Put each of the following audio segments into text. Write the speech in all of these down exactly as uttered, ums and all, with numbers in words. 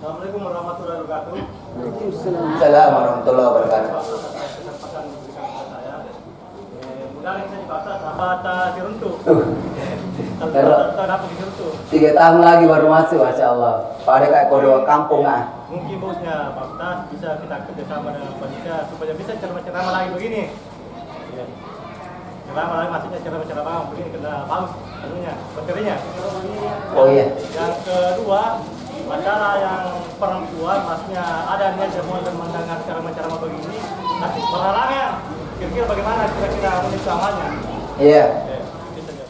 Assalamualaikum warahmatullahi wabarakatuh. Waalaikumsalam warahmatullahi wabarakatuh. Kesempatan diberikan kepada saya. Eh, mudah yang saya dibaca, apa kata si Runtu? Kalau Karena kita tahu apa di Runtu. Tiga tahun lagi baru masuk, Masya Allah. Pada kayak kedua kampung, ah. Mungkin bosnya Pak Ustaz bisa kita kerjasama dengan panitia supaya bisa ceramah-ceramah lagi begini. Iya. Ceramah lagi, maksudnya ceramah-ceramah begini kena bagus anunya, materinya. Oh, iya. Yang kedua, masalah yang perempuan, maksudnya ada niat semua untuk mendengar ceramah-ceramah begini, tapi berhalangan. Kira-kira bagaimana kira-kira menurut amalnya? Iya. Iya, itu saja.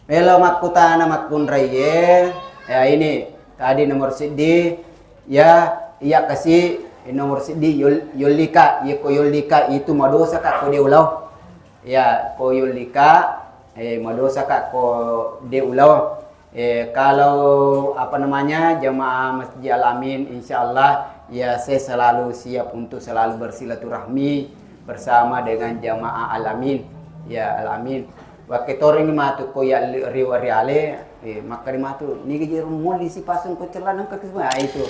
Melo makkutana makkunraiye, ya ini tadi nomor siddi, ya iya kasi nomor siddi yol-, yollika, yeko yollika itu madosa ka ko de ulao. Ya, ko yollika, eh, madosa ka ko de ulao. Eh, kalau apa namanya, jamaah Masjid Al Amin, insya Allah ya saya selalu siap untuk selalu bersilaturahmi bersama dengan jamaah Al Amin. Ya, Al Amin. Wakke torengngi matu ko ya li-, riwa riale, eh, makkari matu, niga je ro moli si pasung ko celana engka kesma, ah, itu.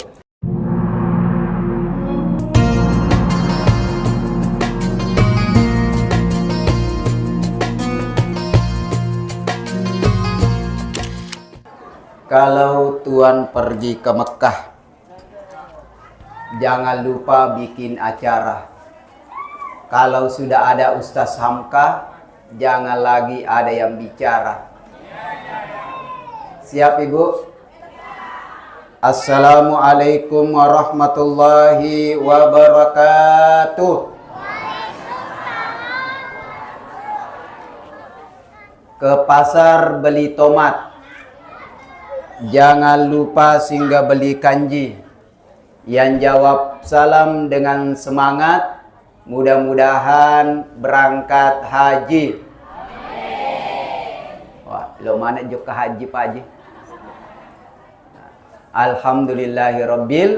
Kalau Tuan pergi ke Mekah, jangan lupa bikin acara. Kalau sudah ada Ustaz Hamka, jangan lagi ada yang bicara. Siap, Ibu? Assalamualaikum warahmatullahi wabarakatuh. Ke pasar beli tomat. Jangan lupa singgah beli kanji. Yang jawab salam dengan semangat, mudah-mudahan berangkat haji. Wah, lo mana jokka haji, Pak Haji? Alhamdulillahirabbil.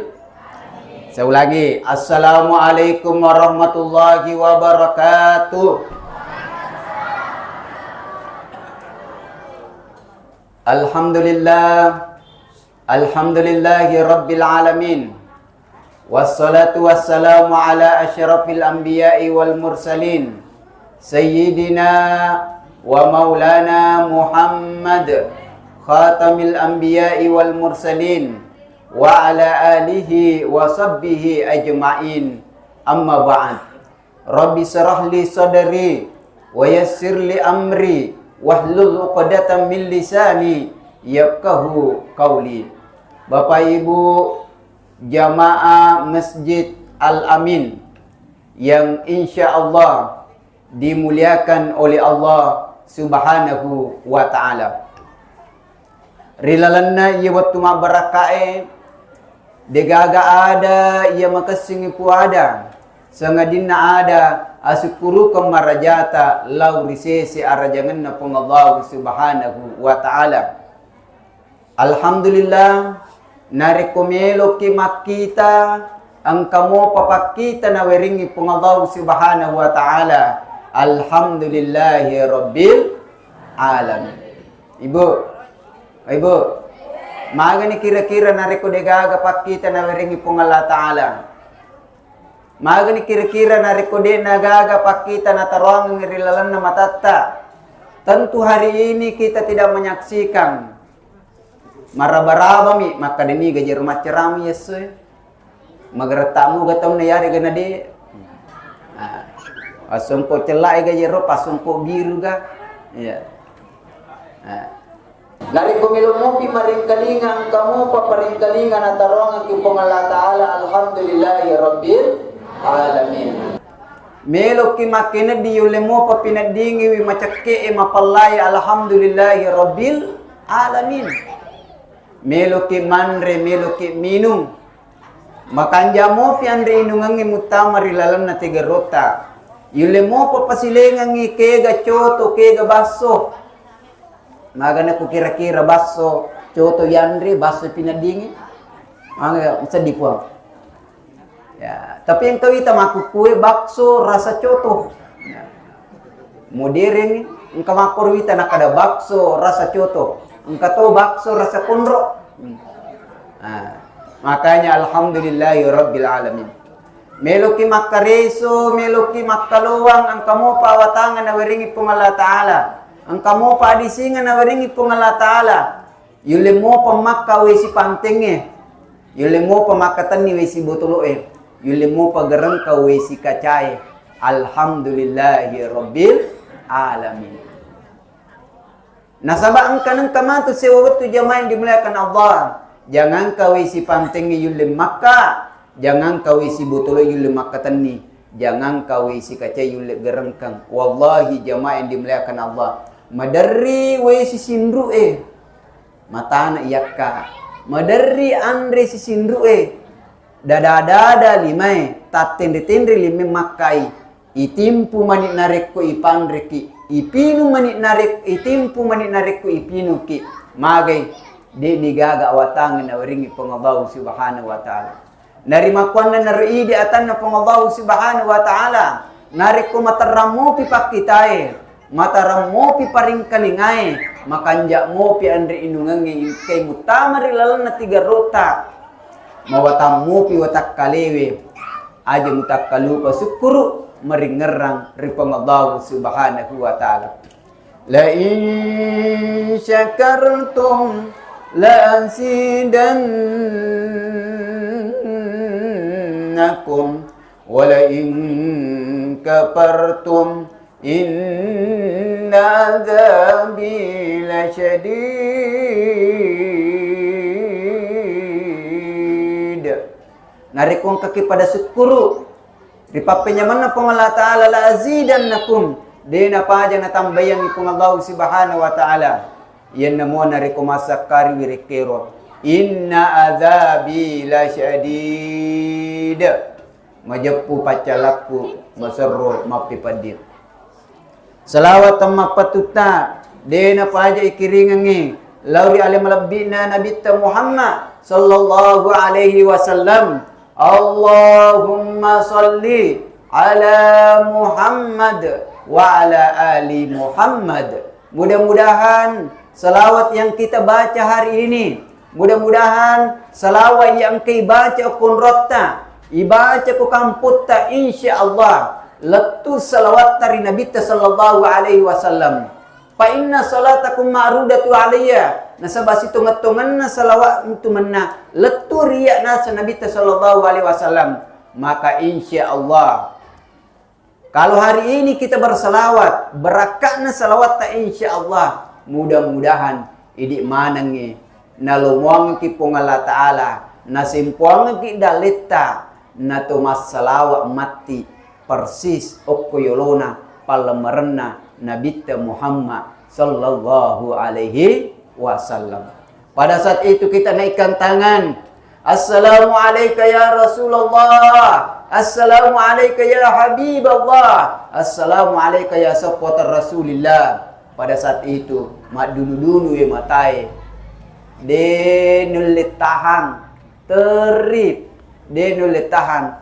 Saya ulangi, Assalamualaikum warahmatullahi wabarakatuh. Alhamdulillah. Alhamdulillahi rabbil alamin. Wassalatu wassalamu ala asyrafil anbiya'i wal mursalin, sayyidina wa maulana Muhammad, khatamil anbiya'i wal mursalin, wa ala alihi wa sahbihi ajma'in. Amma ba'd. Rabbi syrah li sadri wa yassir li amri wahlul uqdatam min lisani yafqahu qauli. Bapak Ibu jamaah Masjid Al Amin yang insya Allah dimuliakan oleh Allah Subhanahu wa Ta'ala. Ri lalenna iye wettu mabbarakkae, degaga ada iya makessingngi puada, sangadinna ada asukkurukeng marajata lao ri sese arajangenna Puang Allahu Subhanahu wa Ta'ala. Alhamdulillah, narekko meloki makkita, engka mopa pakkita nawerengngi Puang Allahu Subhanahu wa Ta'ala. Alhamdulillahi rabbil alamin. Ibu, Ibu, magani kira-kira narekko degaga pakkita nawerengngi Puang Allah Ta'ala? Magani kira-kira narekko de'na gaga pakkita nataroangengngi ri lalenna matatta? Tentu hari ini kita tidak menyaksikan. Maraba-rabami makkadani gajero maccarami essoe. Magerettamu ga taunna yarega na de. Ah. Passongko cella'e ga yero, passongko biru ga. Iya. Ah. Narekko melo mopi maringkalinga, engka mopa paringkalinga nataroangekki Puang Allah Ta'ala, alhamdulillahi rabbil alamin. Meloki makkeneddi yulle mopa pineddingiwi macekke'e mapallai, alhamdulillahi rabbil alamin. Meloki manre, meloki minung. Makanja mopi anre inungengnge muttama ri lalenna tegerota. Yulle mopa pasilengengngi kega coto, kega basso. Magana ku kira-kira basso, coto yanre, basso pineddingi. Maga seddi puang. Ya, tapi engka wita makkukkue bakso rasa coto. Ya. Modern, engka makkoro wita nakkada bakso rasa coto. Engka to bakso rasa konro. Hmm. Ah. Makanya alhamdulillahi rabbil alamin. Meloki makkareso, meloki makkalowang, engka mopa awatangan nawerengi Puang Allah Ta'ala. Engka mopa adisingeng nawerengi Puang Allah Ta'ala. Yulle mopa makka wesi pantengnge. Yulle mopa makkatenni wesi botolo'e. Yulle mopa gerengka wesi kacae. Alhamdulillahi rabbil alamin. Nasaba engka nengka matu sewa wettu jamaah yang dimuliakan Allah. Jangangka wesi pantengnge yulle makka, jangangka wesi botolo yulle makkatenni, jangangka wesi kacae yulle gerengkang. Wallahi jamaah yang dimuliakan Allah. Maderri wesi sinru'e. Matana iyakka. Maderri anre sisinru'e. Dada-dada limae, tattenre-tenre lime makkai. Itimpu mani narekko ipanreki, ipinu mani narek-, itimpu mani narekko ipinuki. Magai, de'ni gaga awatangan nawerengi Puang Allah Subhanahu wa Ta'ala. Narimakkuannanaro idi atanna Puang Allah Subhanahu wa Ta'ala, narekko materrang mopi pakkitae, materrang mopi paringkalingae, makanja mopi anre inungengnge, engkai muttama ri lalenna tiga rota, mawatang mopi watakkalewe, aja mutakkalupa sukkuru maringngerang ri Puang Allah Subhanahu wa Ta'ala. لئن شكرتم لأزيدنكم ولئن كفرتم إن عذابي لشديد. Narekko engkaki pada sukkuru, ri pappenyamenna Puang Allah Ta'ala, la azidannakum, de napaja natambaiangngi Puang Allah Subhanahu wa Ta'ala. Iyanna mua narekko massakkariwi rekkero, inna azabi lasyadid, majeppu paccalakku, maserro mappepedding. Salawat temmappatutta, de napaja ikiringengngi lao ri ale malebbi'na Nabitta Muhammad sallallahu alaihi wasallam. Allahumma salli ala Muhammad wa ala ali Muhammad. Mudah-mudahan salawat yang kita baca hari ini, mudah-mudahan salawat yang engka ibaca okko onrotta, ibaca ko kampotta, insya Allah lettu salawatta ri Nabitta sallallahu alaihi wasallam. Fa inna salatakum ma'rudatu alayya, nasaba sitongeng-tongenna salawatmu tu mennang lettu ri iyya naseng Nabitta sallallahu alaihi wasallam. Maka insya Allah, kalau hari ini kita bersalawat, barakka'na salawatta, insya Allah, mudah-mudahan idi manengngi nalomoangki Puang Allah Ta'ala, nasempoangki daletta, nato massalawa matti persis okko yolona pallemmerenna Nabitta Muhammad sallallahu alaihi wasallam. Pada saat itu kita naikkan tangan, "Assalamu alaika ya Rasulullah, assalamu alaika ya Habiballah, assalamu alaika ya safwata Rasulillah." Pada saat itu, maddunu-dunu e matae, de nulle tahang, terri, de nulle tahang.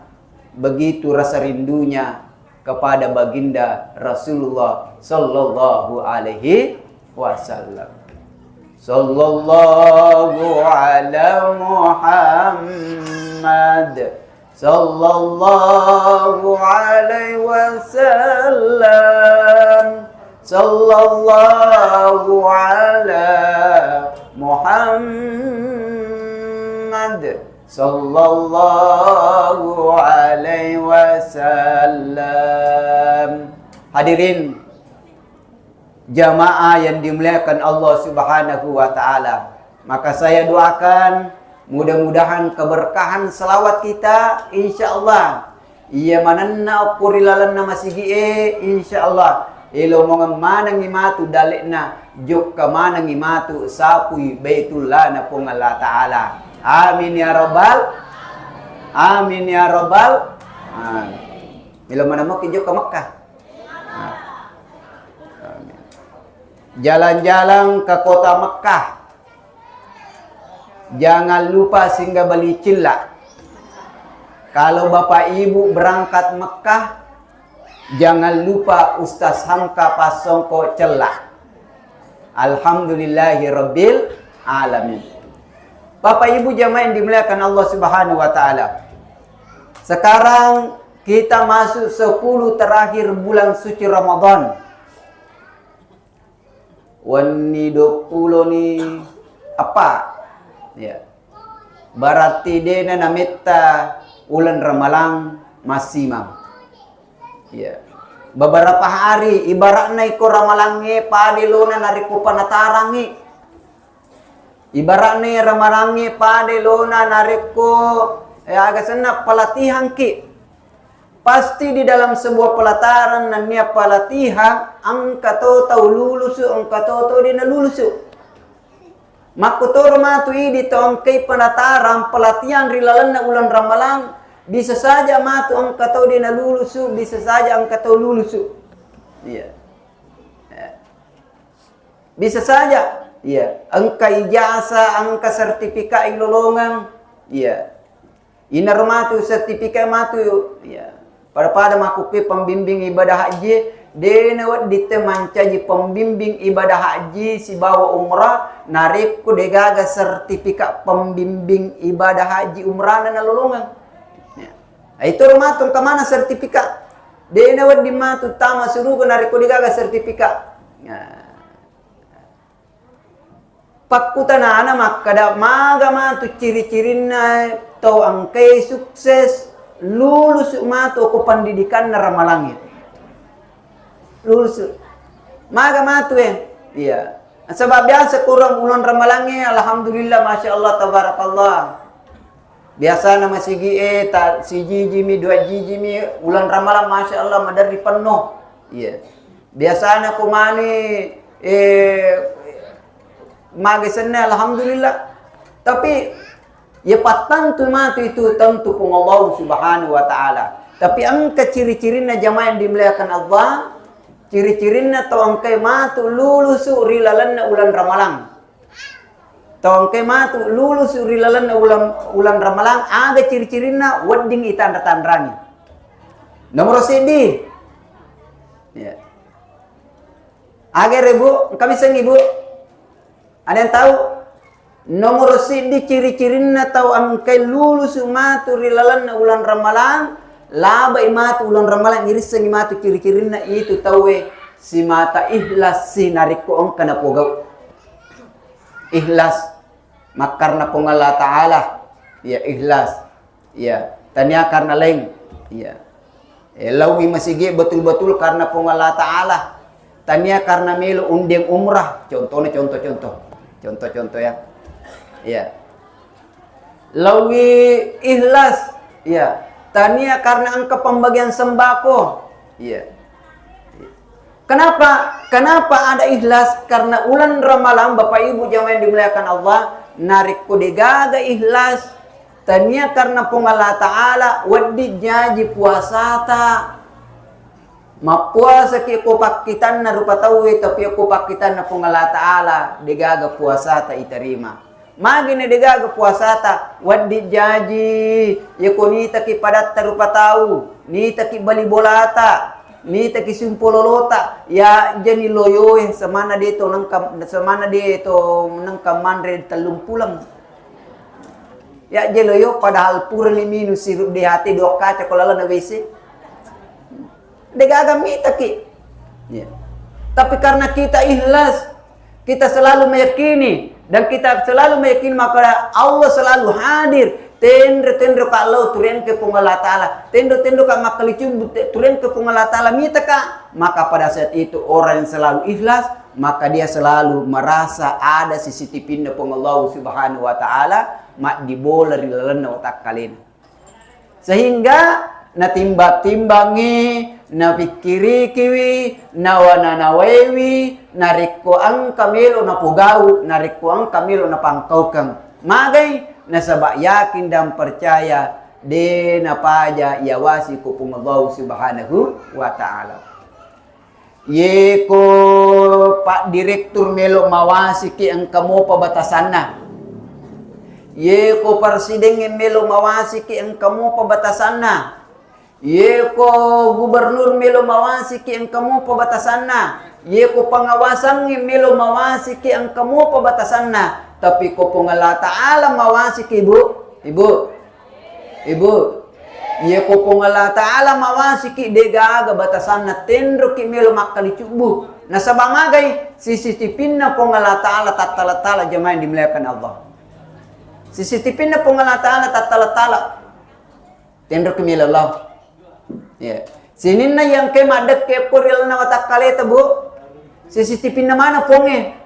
Begitu rasa rindunya kepada baginda Rasulullah sallallahu alaihi wasallam. Sallallahu ala Muhammad. Sallallahu alaihi wasallam. Sallallahu ala Muhammad. Sallallahu alaihi wasallam. Hadirin jamaah yang dimuliakan Allah Subhanahu wa Ta'ala, maka saya doakan mudah-mudahan keberkahan salawat kita, insya Allah, iya manenna okko ri lalenna masigi'e, insya Allah, elomongeng manengngi matu dale'na, jokka manengngi matu sapui Baitullahna Puang Allah Ta'ala. Amin ya rabbal, amin ya rabbal. Amin. Melo maneng moki jokka Mekkah. Amin. Jalan-jalan ke kota Mekkah. Jangan lupa singgah beli cella. Kalau Bapak Ibu berangkat Mekkah, jangan lupa Ustaz Hamka passongko cella. Alhamdulillahi rabbil alamin. Bapak Ibu jamaah yang dimuliakan Allah Subhanahu wa Ta'ala. Sekarang kita masuk sepuluh terakhir bulan suci Ramadan. Wenni duappulo ni eppa. Ya. Berarti dena nametta uleng Ramalang massimang. Ya. Beberapa hari, ibaratna iko Ramalangnge pade lona narekko penatarangngi. Ibaratna Ramalangnge pade lona narekko, eh, aga senna, pelatihangki. Pasti di dalam sebuah pelataran nennia pelatihan, engka to tau lulusu, engka to tau de nalulusu. Makkutoro matu idi tau engkai penataran pelatihan ri lalenna uleng Ramalang, bisa saja matu engka tau de nalulusu, bisa saja engka tau lulusu. Iya. Ya. Bisa saja, iya, engka ijazah, engka sertifikat ilolongeng, iya. Inaro matu sertifikat matu, iya. Pada-pada makkukue pembimbing ibadah haji, de nawedding te mancaji pembimbing ibadah haji sibawa umrah, narekko degaga sertifikat pembimbing ibadah haji umrahna nalolongeng. Ya. Itu matu engka mana sertifikat? De nawedding matu tama suruga narekko degaga sertifikat. Ya. Pakkutanana makkeda, maga matu ciri-cirinna tau engkae sukses, lulusu matu ko pendidikanna Ramalangnge. Lulusu. Maga matu, eh. Iya. Nasaba biasa kurang uleng Ramalangnge, alhamdulillah, masya Allah, tabarakallah. Biasana masigi'e, ta-, sijijimi, dua jijimi, uleng Ramalang, masya Allah, maderri penno. Iya. Biasana ko mani, eh, mage senna, alhamdulillah. Tapi, ya pattantu matu itu tentu Puang Allah Subhanahu wa Ta'ala. Tapi engka ciri-cirinna jamaah yang dimuliakan Allah, ciri-cirinna tau engkae matu lulusu ri lalenna uleng Ramalang. Tau engkae matu lulusu ri lalenna uleng, uleng Ramalang, aga ciri-cirinna? Wedding itanra-tanrangi. Nomoro siddi. Ya. Aga ero, Bu? Engka missengngi, Bu? Ada yang tahu? Nomoro siddi ciri-cirinna tau engkae lulusu matu ri lalenna uleng Ramalang, labai matu uleng Ramalang, irissengngi matu ciri-cirinna, itu tauwe simata ikhlas si narekko engka napogau. Ikhlas makkarna Puang Allah Ta'ala. Ya, ikhlas. Ya, tania karena lain. Ya. Eh, laui masigi betul-betul karena Puang Allah Ta'ala. Tania karena melo undeng umrah. Contohnya, contoh-contoh. Contoh-contoh ya. Ya. Laui ikhlas. Ya. Tania karena engka pembagian sembako. Ya. Kenapa, kenapa ada ikhlas? Karena uleng Ramalang, Bapak Ibu jamaah yang dimuliakan Allah, narekko degaga ikhlas, tania karena Puang Allah Ta'ala, wedding jaji puasata. Mappuasaki ko pakkitanna rupa tauwe, tapi ko pakkitanna Puang Allah Ta'ala, degaga puasata iterima. Magi na degaga puasata, wedding jaji, yako nitaki padatta rupa tau, nitaki bali bolata, nitaki sumpololota, ya jani loyoe, semana de to nengka, semana de to nengka manre tellung pulang. Ya je loyo, padahal purani minum sirup D H T dua kaca ko lalana W C. Degaga mitaki. Ya. Tapi karena kita ikhlas, kita selalu meyakini, dan kita selalu meyakini maka Allah selalu hadir. Tenro-tenro ka lao turiangke Puang Allah Ta'ala. Tenro-tenro ka makkalicubbu te-, turiangke Puang Allah Ta'ala mitaka. Maka pada saat itu orang yang selalu ikhlas, maka dia selalu merasa ada C C T V-na Puang Allah Subhanahu wa Ta'ala maddibola ri lalenna watakkalena. Sehingga natimbang-timbangi, napikkirikiwi, nawa-nanawaiwi, narekko engka melo napogau, narekko engka melo napangkaukeng. Magai? Nasaba yakin dan percaya de napaja yawasi ko Puang Allah Subhanahu wa Ta'ala. Yeko pak direktur melo mawasiki engka mopa batasanna. Yeko parsidengnge melo mawasiki engka mopa batasanna. Yeko gubernur melo mawasiki engka mopa batasanna. Yeko pengawasangnge melo mawasiki engka mopa batasanna. Tapi ko Puang Allah Ta'ala mawasiki, Bu, Ibu, Ibu, iya ko Puang Allah Ta'ala mawasiki, degaga batasanna, tenroki melo makkali cubbu. Nasaba magai? C C T V-na Puang Allah Ta'ala tattala-tala, jamaah yang dimuliakan Allah. C C T V-na Puang Allah Ta'ala tattala-tala. Tenroki melo lao. Iya. Sininna yang ke maddekke ko ri lalenna watakkaleta, Bu. C C T V-na mana Puangnge?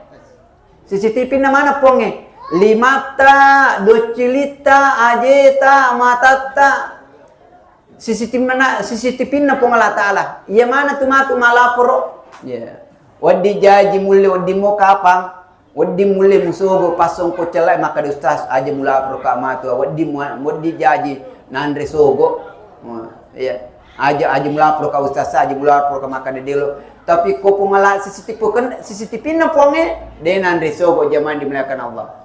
C C T V-na mana Puangnge? Limatta, doccilitta, ajeta, matatta. C C T V mana, C C T V-na Puang Allah Ta'ala. Iya mana tu matu malaporo? Iya. Wedding jaji mulle, wedding mo kapang. Wedding mulle musogo, passongko cellai, makkeda ustaz, aja mulaporoka matu, wedding mu-, wedding jaji nanre sogo. Oh, iya. Aja, aja mulaporoka ustaz, aja mulaporoka makkeda delo. Tapi ko pemala C C T V ken-, C C T V-na Puangnge, de nanre sogo, jamaah dimuliakan Allah.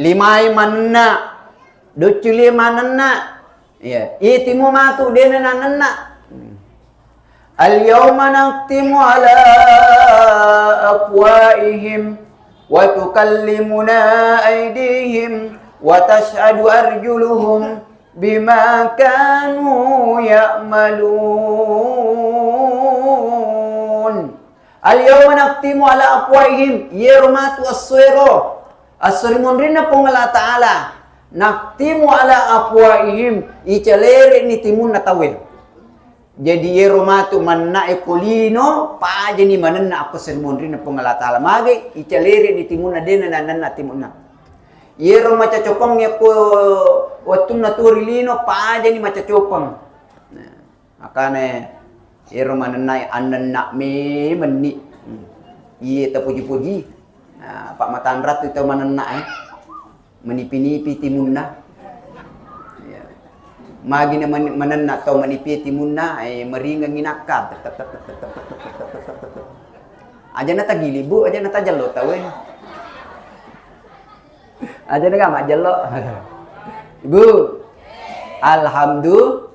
Limai manenna, doccili manenna. Iya, itimu matu dena nanenna. Al-yauma nakhtimu ala afwaihim wa tukallimuna aydihim wa tashhadu arjuluhum bima kanu ya'malun. Al-yauma nakhtimu ala afwaihim, iyero matu essoero, esso ri monrinna Puang Allah Ta'ala, nakhtimu ala afwaihim, icalere'ni timunna tauwe. Jadi iyero matu mannae ko lino, pajani manenna akko esso ri monrinna Puang Allah Ta'ala. Mage? Icalere'ni timunna, dena nanenna timunna. Iyero macacopang yakko wettunna tuo ri lino, pajani macacopang. Nah. Makana ero manennai annenna memenni. Hmm. Iye tapuji-puji. Nah, Pak Matanra tu tau manenna, eh. Menipi-nipi timunna. Iya. Magi na men-, manenna tau menipi timunna, eh, meringengi nakka. Aja na tagili, Bu, aja na tajello tau, eh. Aja na majjello. Ibu. Alhamdulillah.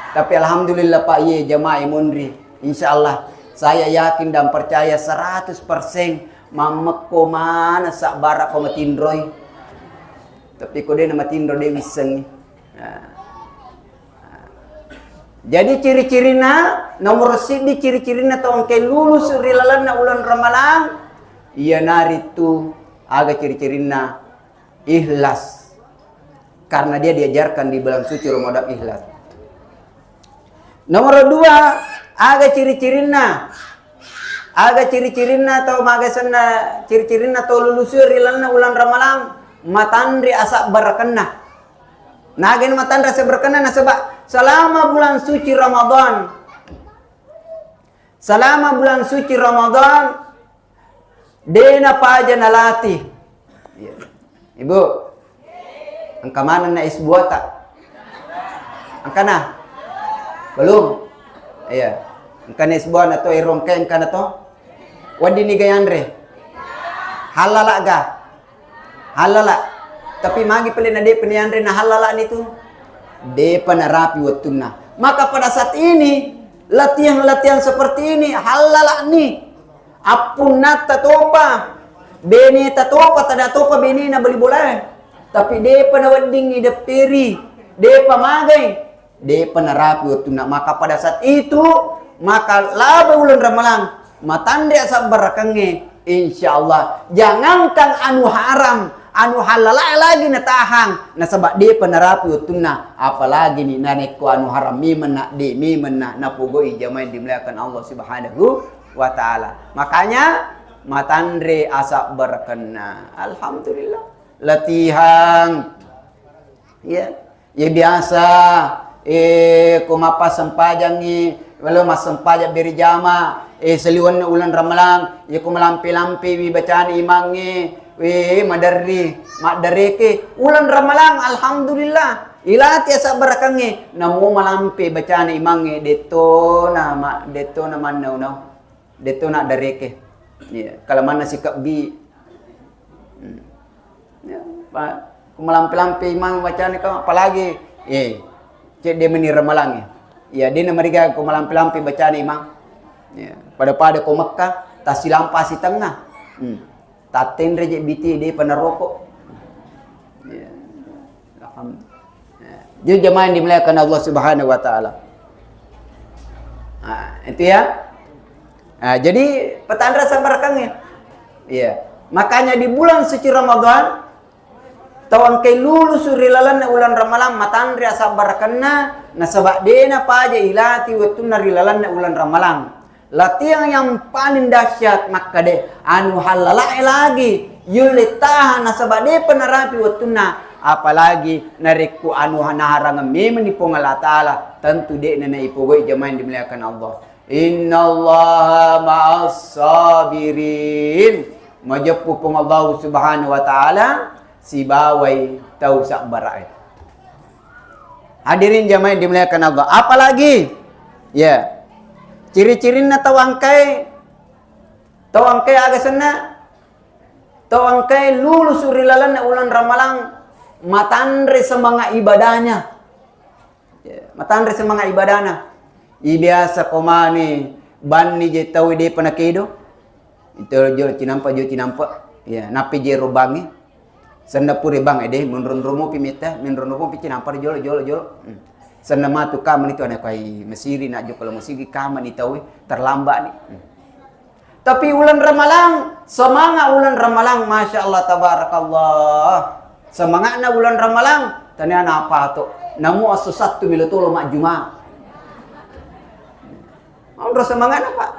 Tapi alhamdulillah, Pak, iye jamaah monri. Insya Allah, saya yakin dan percaya seratus persen mammekko mana sabbara ko matinroi. Tapi ko de na matinro, de wissengi. Nah. Jadi ciri-cirina, nomor siddi ciri-cirina tau engka lulus ri lalenna uleng Ramalang, iyanaritu aga ciri-cirinna? Ikhlas. Karena dia diajarkan di bulan suci Ramadan ikhlas. Nomor dua, aga ciri-cirinna? Aga ciri-cirinna tau magasenna, ciri-cirinna tau lulusu ri lalenna uleng Ramalang? Matanre asabbarakenna. Naga ni matanre asabbarakenna? Nasaba selama bulan suci Ramadan, selama bulan suci Ramadan, de napaja nalatih. Iya. Ibu, engka manenna es buata? Engkana? Belum? Iya. Engkana es buana to, ero engka engkana to? Wedding niga yanre? Hallala ga? Hallala. Tapi magi pale na depa nianre na hallala ni tu? Depa narapi wettunna. Maka pada saat ini, latihan-latihan seperti ini hallala ni. Appunnata topa, beneta topa, tada topa benena bali bolae. Tapi depa nawedding idepperi, depa magai, depa narapi wettunna. Maka pada saat itu, maka laba uleng Ramalang, matanre asabbarakengnge, insya Allah. Jangankan anu haram, anu halala lagi natahang, nasaba depa narapi wettunna, apalagi ni narekko anu haram memenna, de memenna napogoi, jamaah yang dimuliakan Allah Subhanahu wa Ta'ala. Makanya, matanre asabbarakenna. Alhamdulillah. Latihan. Iya. Iya biasa, eh, ko mappasempajangngi, welo massempajang berjama, eh, saliwenna uleng Ramalang, iya ko malampe-lampe wi bacana imangnge, eh, maderri, maddareke. Uleng Ramalang, alhamdulillah. Ilati asabbarakengnge, namo malampe bacana imangnge, dettona ma-, dettona mannau-nau. Deto na dareke. Iya, kalamanna sikebbi. Hmm. Ya, pa-, ko malampe-lampe imang bacana kau, apalagi, eh, cedde meni Ramalang, ya. Iya, dena mariga ko malampe-lampe bacana imang. Ya, pada-pada ko Mekka, Tasilampa sitengnga. Hmm. Tattenre je biti, depa naroko. Ya. Alhamdulillah. Ya. Jadi jamaah yang dimuliakan Allah Subhanahu wa Ta'ala. Nah, itu ya. Nah, jadi petanra sabar kang ya. Iya. Makanya di bulan suci Ramadan, tau engkai lulusu ri lalenna uleng Ramalang, matanre asabbarakenna, nasaba de'na paja ilati wettunna ri lalenna uleng Ramalang. Latihan yang paling dahsyat makkeda, anu hallala'e lagi yulle taha nasaba de'pa narapi wettunna, apalagi narekko anu naharangeng memeng ni Puang Allah Ta'ala, tentu de'na naipogau'i jamaah yang dimuliakan Allah. Innallaha ma'as sabirin. Majeppu Puang Allah Subhanahu wa Ta'ala sibawai tau sabbara'e. Hadirin jamaah yang dimuliakan Allah. Apalagi, ya, ciri-cirinna tau engkae, tau engkae aga senna, tau engkae lulusu ri lalenna uleng Ramalang, matanre semangat ibadahnya. Ya, matanre semangat ibadahna. I biasa ko mane banni je tau de'pa nakedo. Itu jolo cinampa, jolo cinampa. Ya, nappi je robangi. Senna pure bang ede, menronromopi metta, menronromopi cinampa jolo, jolo, jolo. Hmm. Senna matu kamani tu anak kai masiri, nak jokolo masigi kamani tau terlambat ni. Hmm. Tapi uleng Ramalang, semangat uleng Ramalang, Masya Allah, tabarakallah. Semangatna uleng Ramalang, tania napato. Namu esso Sattu melo tolo majjuma. Onro semangatna, Pak.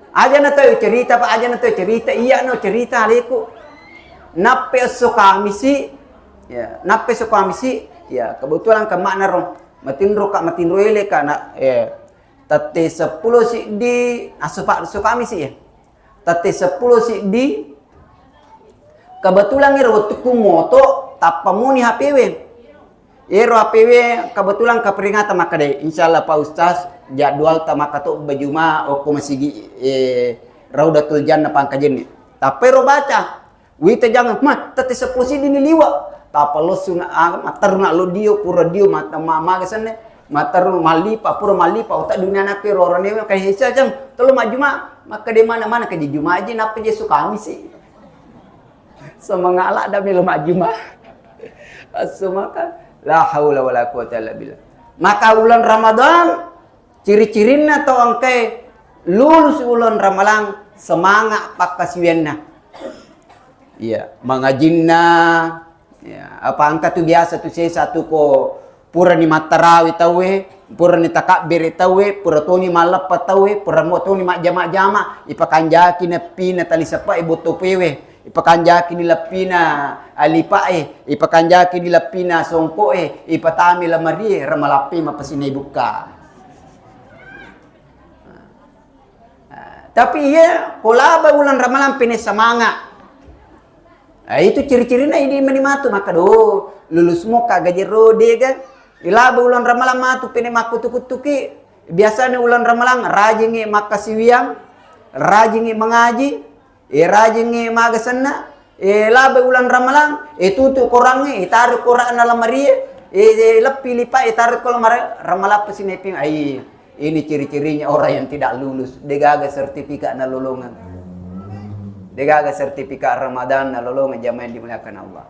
Aja na tau cerita, Pak, aja na tau cerita, iya no cerita aleku. Nappe esso Kamisi, ya, nappe esso Kamisi, ya, kebetulan ke makna ro. Matinro ka, matinro ele ka, na, eh, Tette seppulo siddi, asso pa-, esso Kamisi ya. Tette seppulo siddi, kebetulan ero wettukku moto, tappa moni H P W. Ero H P W kebetulan keperingatan makkeda, insya Allah Pak Ustaz, jadwal ta makkato bajuma okko masigi, eh, Raudatul Jannah Pangkajenni. Tappa ero baca, Wita jangan, ma, tette seppulo siddi ni liwa. Tappa lossu na, ah, matteru na lo dio, pura dio, mat-, ma-, maga senne. Matteru mallipa, pura mallipa, otak dunia nakke roro newe, kai hesa jang, telo majjuma, makkeda mana-mana ke juma aji, nappa je esso Kamisi. Semangat ladda melo majjuma. Esso maka, la haula wala quwata illa billah. Maka uleng Ramadan, ciri-cirinna tau engkae lulus uleng Ramalang, semangat pakkasiwianna. Iya, mangajinna. Iya, apa engka tu biasa tu sesa tu ko purani mattarawe tauwe, purani takabbere tauwe, pura toni malleppa tauwe, pura mo toni majjama-jama, ipakanjaki neppina tali seppa e botto pewe. Ipakanjaki ni leppina, ah, lipa e, ipakanjaki ni leppina songko e, ipatami lamarie, ramalappe mappasinai bukka. Ah, tapi iya, ko laba uleng Ramalang pene semangat. Ah, itu ciri-cirina idi meni matu, maka do, lulus mo ka gaji ro dega. Ilaba uleng Ramalang matu pene makkutu-kutuki. Biasanya uleng Ramalang rajingi makkasiwiang, rajingi mangaji, E, rajingngi maga senna, e, labai uleng Ramalang, e, tutu korangnge, e, taru kora'na lamarie, e, e, leppi lipa, e, taru ko lamare-, Ramalang pesineping. Ai, ini ciri-cirinya orang yang tidak lulus, degaga sertifikat nalolongeng. Degaga sertifikat Ramadan nalolongeng, jamaah yang dimuliakan Allah.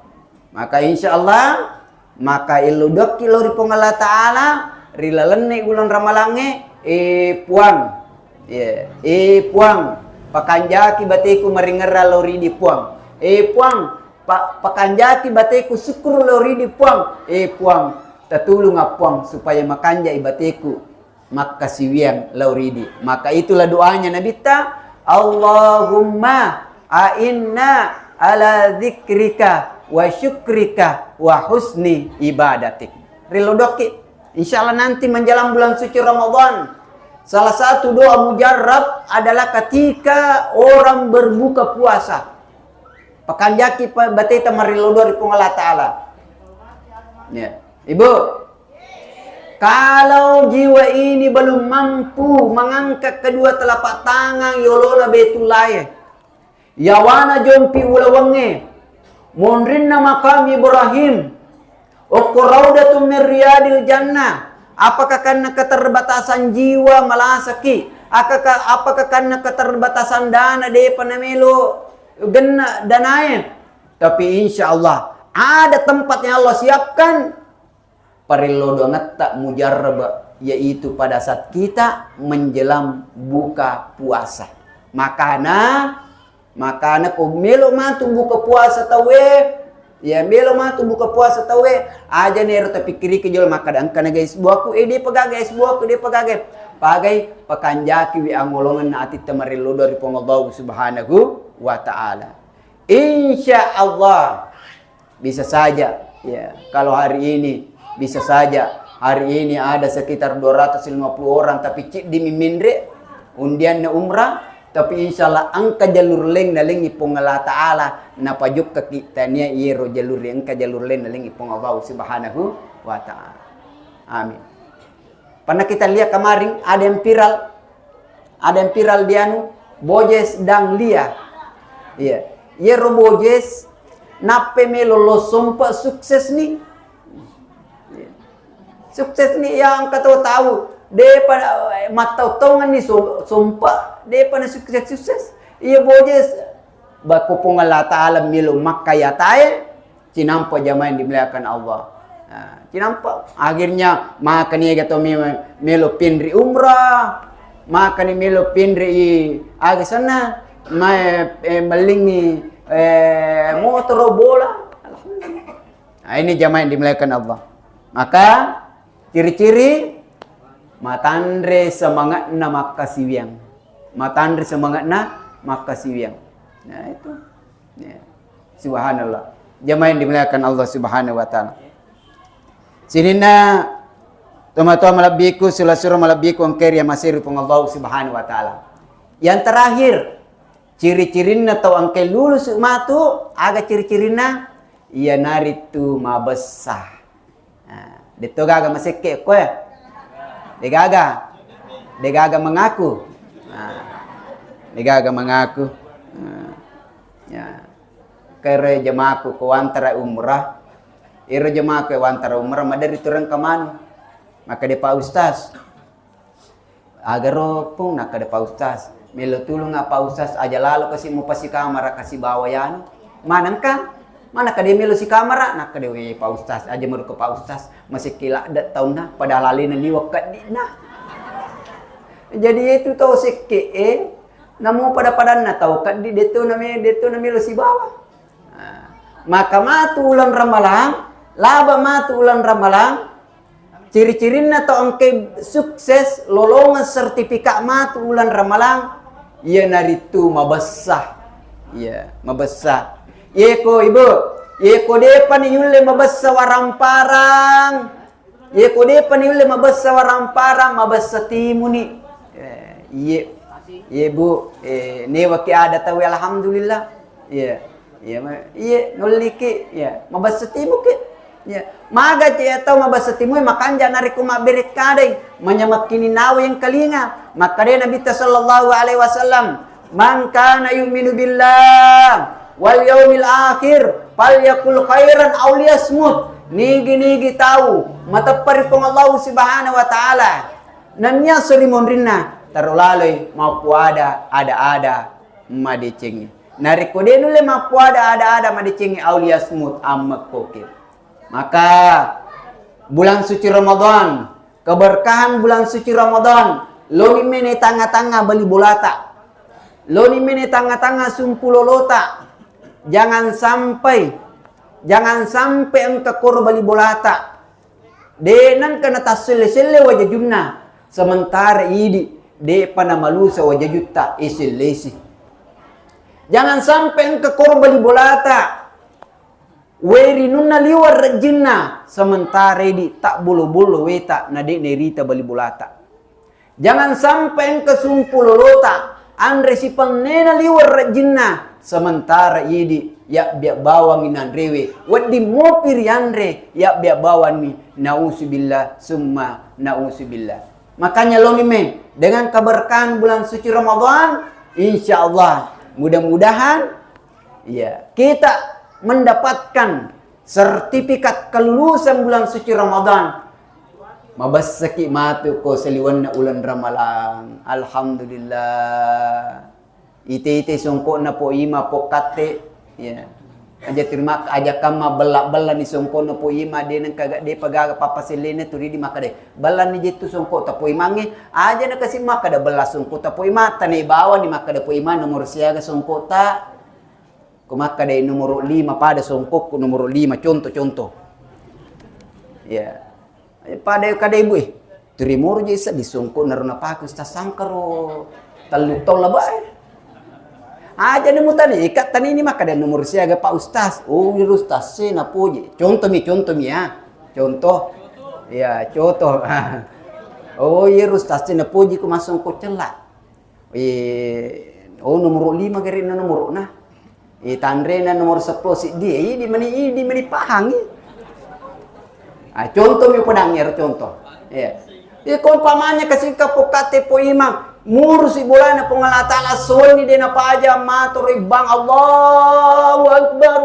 Maka insya Allah, maka illu dokki lao ri Puang Allah Ta'ala, ri lalenna uleng Ramalangnge, e Puang, ya, e Puang, pakanjaki bateku maringerra lao ridi Puang. E Puang, pa-, pakanjaki bateku syukur lao ridi Puang. E Puang, tatulunga Puang supaya makanjai bateku makkasiwiang lao ridi. Maka itulah doanya Nabitta, "Allahumma a'inna ala dzikrika wa syukrika wa husni ibadatik." Rilodokki. Insya Allah nanti menjelang bulan suci Ramadan, salah satu doa mujarab adalah ketika orang berbuka puasa. Pakanjaki pa-, bateta marilodo ri Puang Allah Ta'ala. Ya. Ibu, kalau jiwa ini belum mampu mengangkat kedua telapak tangan yolona Baitullahe, yawana jompi ulawengnge, monrinna makam Ibrahim, okko raudatun min riyadil jannah, apakah karena keterbatasan jiwa malasaki, Aka-, ka-, apakah karena keterbatasan dana depa namelo genna danae? Tapi insya Allah ada tempat yang Allah siapkan. Parello doangetta mujarraba, yaitu pada saat kita menjelang buka puasa. Makana, makana ko melo matu buka puasa tauwe, ya, melo matu buka puasa tauwe, aja nero tapikkiriki jolo makkada engka naga es buahku, eh, depa gaga es buahku, depa gaga. Pagai, pakanjakiwi angolongenna atitta marello doang ri Puang Allah Subhanahu wa Ta'ala. Insya Allah. Bisa saja, ya, kalau hari ini, bisa saja hari ini ada sekitar dua ratus lima puluh orang, tapi ciddimi minre undianna umrah, tapi insya Allah engka jalur laing nalengngi Puang Allah Ta'ala, napajokkaki tania iyero jalur, engka jalur laing nalengngi Puang Allah Subhanahu wa Ta'ala. Amin. Pernah kita lihat kemarin ada yang viral, ada yang viral di anu, Bojes dan Lia. Iya. Iyero Bojes, nappe melo lo sompa sukses ni. Iya. Sukses ni yang kata tahu. Depa, eh, mattau-tauanni so-, sompa, depa na sukses-sukses. Iya Bojes, bako Puang Allah Ta'ala melo makkayatae, cinampa jamaah yang dimuliakan Allah. Nah, cinampa. Akhirnya, makani ega to me-, melo pinri umrah, makani melo pinri i, aga senna, mae, eh, mellingi, eh, motoro bola. Alhamdulillah. Nah, ini jamaah yang dimuliakan Allah. Maka, ciri-ciri matanre semangatna makkasiwiang. Matanre semangatna makkasiwiang. Nah, itu. Ya. Subhanallah. Jamaah yang dimuliakan Allah Subhanahu wa Ta'ala. Sininna tomatoa malebbiku, sula-sula malebbiku, engkae ri amaseri Puang Allah Subhanahu wa Ta'ala. Yang terakhir, ciri-cirinna tau engkae lulusu matu, aga ciri-cirinna? Iyanaritu mabessa. Nah, detto gaga masekke koe. Degaga. Degaga mengaku. Nah, degaga mengaku. Nah, ya. Kere jamaku ko wantara umrah. Iro jamaku wantara umrah, maderi turun ke manu. Maka dia Pak Ustaz. Agaro pung, nakkeda Pak Ustaz, melo tulunga Pak Ustaz, aja lalo kasi mupasikamara kasi bawa yanu. Manengka? Mana kade melo sikamara? Nakkeda, we Pak Ustaz, aja meruka Pak Ustaz, masekke ladde taunna, padahal alena liwa keddi'na. Jadi itu tau sekke e, namo pada-padanna tau keddi detto name-, detto namelo sibawa. Nah, maka matu uleng Ramalang, laba matu uleng Ramalang, ciri-cirinna tau engkae sukses, lolongeng sertifikat matu uleng Ramalang, iyanaritu mabessa. Iya, mabessa. Yeko Ibu, yeko depa ni yulle mabessa waramparang, Iye, ko depa ni ulle mabessa waramparang, mabessa timuni. Eh, iye. Iye, Bu. Eh, newaki ada tau, alhamdulillah. Iye. Iye, ma-, iye, nulliki. Iye. Mabessa timuki. Iye. Maga ce tau mabessa timui, makanja narekko mabbere kadai, manyamakkini nawa yang kalinga. Makkadai Nabitta sallallahu alaihi wasallam, "Man kana yu'minu billah wal yaumil akhir falyakul khairan aw liyasmut." Nigi-nigi tau mateppa ri Puang Allahu Subhanahu wa Ta'ala, nennia seri monrinna, taro laloi mappuada ada-ada madecengi. Narekko de nulle mappuada ada-ada madecengi, aw liyasmut, ammekkoki. Maka bulan suci Ramadan, keberkahan bulan suci Ramadan, loni mene tangnga-tangnga bali bolata. Loni mene tangnga-tangnga sumpu lolota. Jangan sampai, jangan sampai engka koro bali bolata. De nengka natasselle-selle wajajunna, sementara idi depa namalusa wajajutta isellesi. Jangan sampai engka koro bali bolata. Werinunna liwa rejjinna, sementara idi tabbolo-bolo weta na de nerita bali bolata. Jangan sampai engka sumpu lolota, anre sipennena liwa rejjinna, sementara idi yabbiak bawangi nanrewe, wedding mopi rianre yabbiak bawanni, nauzubillah summa nauzubillah. Makanya loni me, dengan keberkahan bulan suci Ramadan, insya Allah, mudah-mudahan Iya, kita mendapatkan sertifikat kelulusan bulan suci Ramadan. Mabessaki matu ko saliwenna uleng Ramalang. Alhamdulillah. Ite-ite songko'na Po Ima, Po Katte. Ya. Aja terima, aja kamma bella-bella ni songko'na Po Ima, de nengka ga, de pagaga papa sellena tu ridi makkeda, "Bella ni jettu songko'ta Po Imangnge." Aja na kasi makkeda bella songko'ta Po Ima, tane bawa ni makkeda Po Ima nomor siaga songko'ta. Ko makkeda nomor lima pada songkokku nomor lima, contoh, contoh. Ya. Pada kada ibu, eh, turi moro je seddi songko naro napaku Ustaz Sangkaro tellu taung labae. Aja ni mutani, ika tani ni makkeda nomor siaga Pak Ustaz. Oh, iya Ustaz, se napoji. Contoh mi, contoh mi ya. Contoh. Ya, contoh. Oh, iya Ustaz, se napoji ku masongko cella. Eh, oh, nomor lima gare na nomor na. Eh, tanre na nomor sepuluh siddi. Eh, idi meni, idi meni pahangi. Ah, contoh mi podang ero contoh. Ya. Iko umpamanya kasingka Po Katte Po Imang, murusi bolana Puang Allah Taala, sonni de napaja mato ribbang, Allahu Akbar,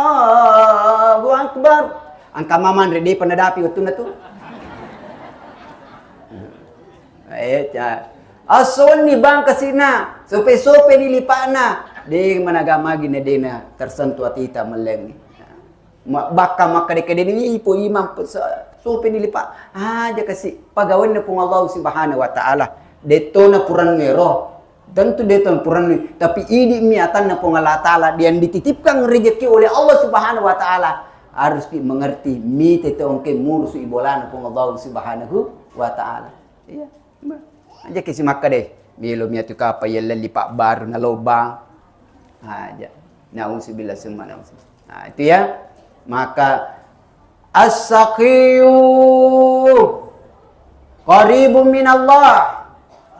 Allahu Akbar. Angka mamanre de penadapi wettunna tu. Eh, ca-, asonni bang kasina, sope-sope ni lipa'na, de managa magi na dena tersentuh atita mellengi. Ma-, bakka makkede-kede ni ipo imam pe-, sa-, sope ni lipa. Aja kasi pagawenna Puang Allah Subhanahu wa Ta'ala. Detto na purannu ero. Tentu detto na purannu, tapi idi mi atanna Puang Allah Ta'ala yang dititipkan rezeki oleh Allah Subhanahu wa Ta'ala. Harus ki mengerti, mite te ongke murusu ibolana Puang Allah Subhanahu wa Ta'ala. Iya. Aja ki simakka deh. Melo miatu kapa yellelli pak baru na lobang. Aja. Nauzubillah summa nauzubillah. Nah, itu ya. Maka as-sakhiyu qaribun minallah,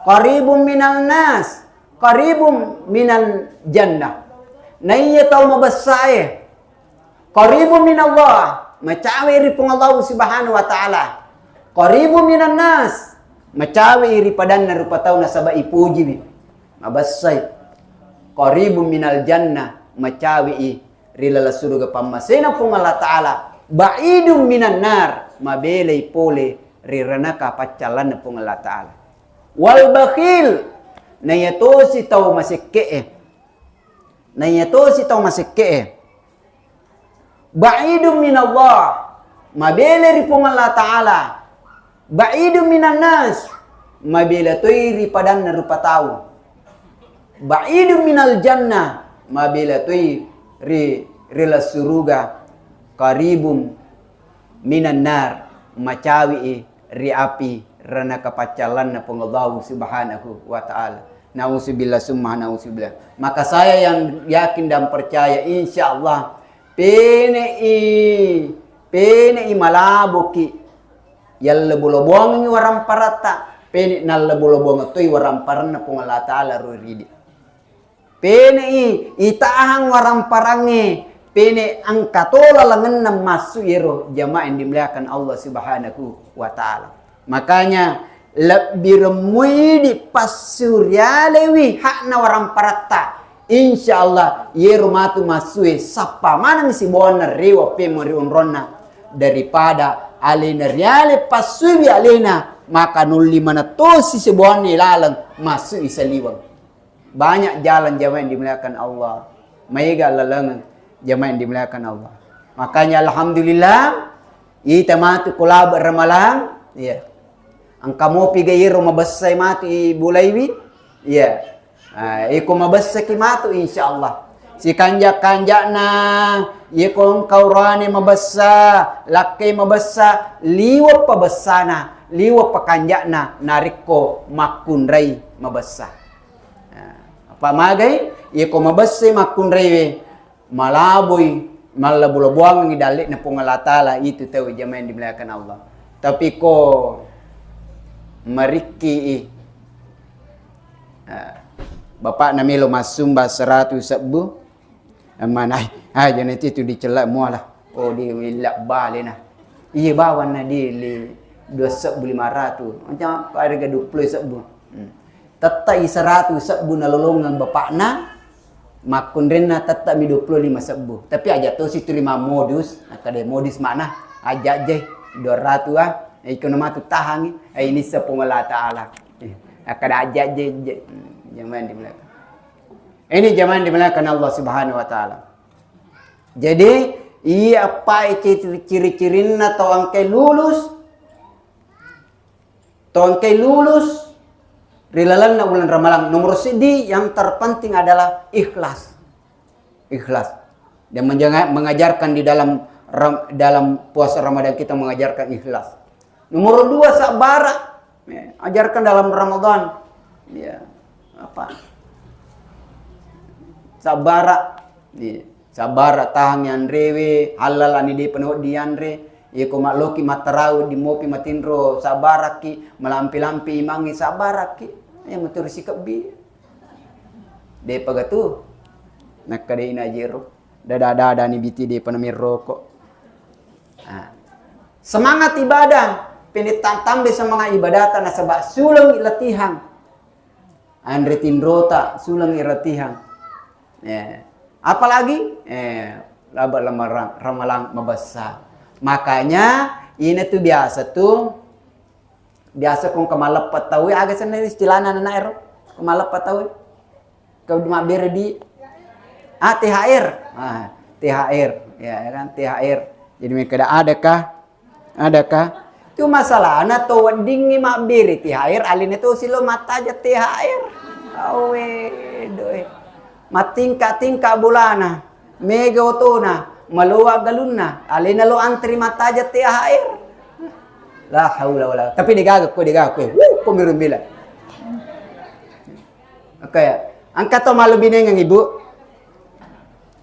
qaribun minan nas, qaribun minal jannah. Naiya tau mabessae, qaribun minallah, macawe ri Puang Allah Subhanahu wa Ta'ala. Qaribun minan nas, macawe ri padanna rupa tau nasaba ipujiwi. Mabessai. Qaribun minal jannah, macawe i ri laleng suruga pammasena Puang Allah Ta'ala. Ba'idun minan nar, mabelai pole ri ranaka paccallanna Puang Allah Ta'ala. Wal bakhil, naiya tosi tau masekke'e. Naiya tosi tau masekke'e. Ba'idun minallah, mabela ri Puang Allah Ta'ala. Ba'idun minan nas, mabela toi ri padanna rupa tau. Ba'idun minal jannah, mabela toi ri, ri laleng suruga. Qaribun minan nar, macawi i ri api ranaka paccallanna Puang Allahu Subhanahu wa Ta'ala. Nauzubillah summa nauzubillah. Maka saya yang yakin dan percaya, insya Allah, pene'i, pene'i malaboki yallobo-lobongengi waramparatta, pene nallobo-lobongeng toi waramparanna Puang Allah Ta'ala ro ridi. Pene'i, itahang waramparangnge, pene engka to lalengenna massu iyero jamaah yang dimuliakan Allah Subhanahu wa Ta'ala. Makanya, lebbi remmuidi passu rialewi hakna waramparatta. Insya Allah, iyero matu massue sappa maneng sibawanna rewa pemeng ri onronna daripada alena riale passuiwi alena, maka nulli manettosi sibawanna laleng massui saliweng. Banyak jalan jamaah yang dimuliakan Allah. Maega laleng jamaah yang dimuliakan Allah. Makanya alhamdulillah, ita matu ko labe Ramalang, iya. Engka mopi ga iyero mabessai matu ibulaiwi, iya. Ah, iko mabessaki matu insya Allah. Sikanja-kanjana, iko engka urane mabessa, lakke mabessa, liwe pabessana, liwe pakanjana, narekko makkunrai mabessa. Nah, apa magai? Iyako mabessai makkunraiwe, malaboi, mallabo-laboangengngi dalle'na Puang Allah Ta'ala, itu tau jamaah yang dimuliakan Allah. Tapi ko marikki i, ah, bapakna melo massumba seratu sebbu, Amanah, ah, jana itu dicella mualah. Oh, di willa balena. Iya bawanna di li dua sebbu lima ratu. Macam harga dua puluh sebbu. Hmm. Tetta i seratu sebbu nalolongeng bapakna, makkunrenna tetta mi dua puluh lima sebbu. Tapi aja to situ lima modus, nah, kada modus mana? Aja je. Dua ratu, ah, iko na matu tahangi, eh, ini sepung Allah Ta'ala. Eh, akkada aja, aja, aja. Jangan dimuliakan. Ini jangan dimuliakan Allah Subhanahu wa Ta'ala. Jadi, iya, apa ciri-, ciri-cirinna tau engkai lulus, tau engkai lulus ri lalenna bulan Ramalang. Nomor seddi yang terpenting adalah ikhlas. Ikhlas. Dan menjanga-, mengajarkan di dalam ram-, dalam puasa Ramadan kita mengajarkan ikhlas. Nomor dua, sabbara. Ya, ajarkan dalam Ramadan. Ya, apa? Sabbara. Ya, sabbara, tahang yanrewe, halal ani depa nawedding yanre. Yeko maloki mattarawe, di mopi matinro, sabbarakki, malampi-lampi imangi, sabbarakki. Ya, maturu sikebbi. Depa gatu. Nakkadai najero. Dada-dada ni biti depa namirroko. Ah. Semangat ibadah, pende tambe semangat ibadata nasaba suleng latihan. Anre tinrota suleng latihan. Ya. Apalagi, eh, laba lama ra-, ramalang mabessa. Makanya, ina tu biasa tu, biasa kong kamaleppa tau, aga senna istilahna anak ero? Kamaleppa tau. Kau mabbere di, ah, T H R. Ah, T H R. Ya, ya kan, T H R. Jadi, mereka ada, adakah? Adakah? Itu masalahna to weddingngi mabbere T H R, alena to silo mattaja T H R. Awe, doe. Matingka-tingka bolana, mega otona, maloa galunna, alena lo antri mattaja T H R. La haula wala. Tapi degaga ko, degaga ko. Wuh, ko mirumbila. Oke, ya. Engka to malu binengeng, Ibu.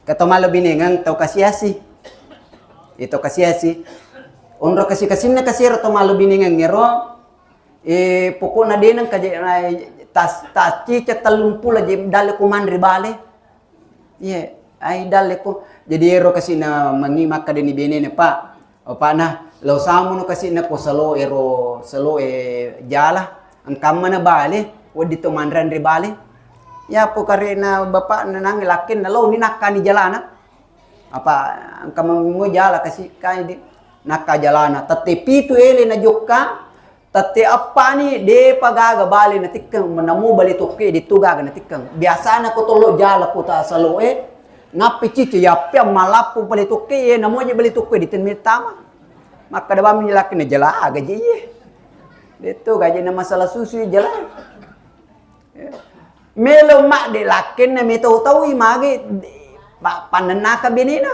Engka to malu binengeng, tau kasiasi. Itu kasiasi. Onro kasi-kasinna kasiro to malu binengeng ero. Eh, pokokna deneng kaje, eh, tas, tas cica tellumpulo je dalle ko manre bale. Iya, ai dalle ko. Jadi ero kasina mangi makkadani benena, Pak. Opana, lao samuno kasi nako salo ero, salo e jala, engkamma na bale, wedding to manre anre bale. Yapo karena bapakna nangnge lakkenna lao ni nakkani jalana. Apa engka memmo jala kasi kai di nakka jalana. Tette pitu ele na jokka, tette eppa ni depa gaga bale natikkeng, menamo bale tokke de tu gaga natikkeng. Biasana ko tollo jala kota salo e, nappi cicu yappe malappu bale tokke ye, namo je bale tokke di tenmi tama. Makkada bammi lakkenna jala aga je iye. Detto gaji na masalah susu jala. Melo madde lakkenna metau taui mage pa-, pannennaka benena.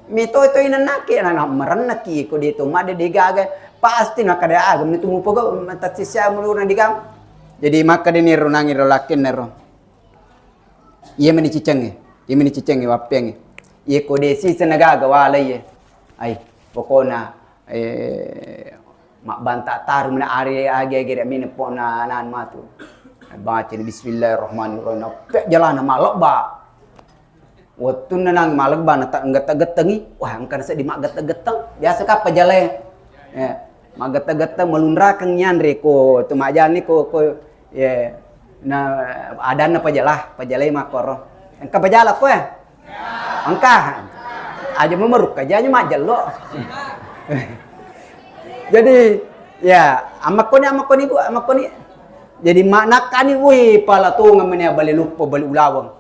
Metau toi nennaki na, na marennaki ko de to madde de gaga pasti nakada aga metu mupogo matassissa mulurna digam. Jadi makkadani ro nangi ro lakkenna ro. Iya meni cicengnge, iya meni cicengnge wappengnge. Iya ko de siseng na gaga wala iye. Ai, pokona, eh, mabbanta taru mena are age-age de mena pona nan matu. Baca ni bismillahirrahmanirrahim. Pe jalana malebba. Wettunna nang malebba na ta-, gette-gettengi. Wah, engka na seddi maggette-getteng. Biasa kappa jalae. Ya, maggette-getteng malunrakeng yanre ko tu majani ko, ko, ya, na adanna pajala, pajalai makkoro. Engka pajala ko, ya? Engka. Aja memeruk aja, aja majello. Jadi, ya, amakkoni, amakkoni, Bu, amakkoni. Jadi, ma-, nakkani, wih, pala tongeng meni bale luppo, bale ulaweng.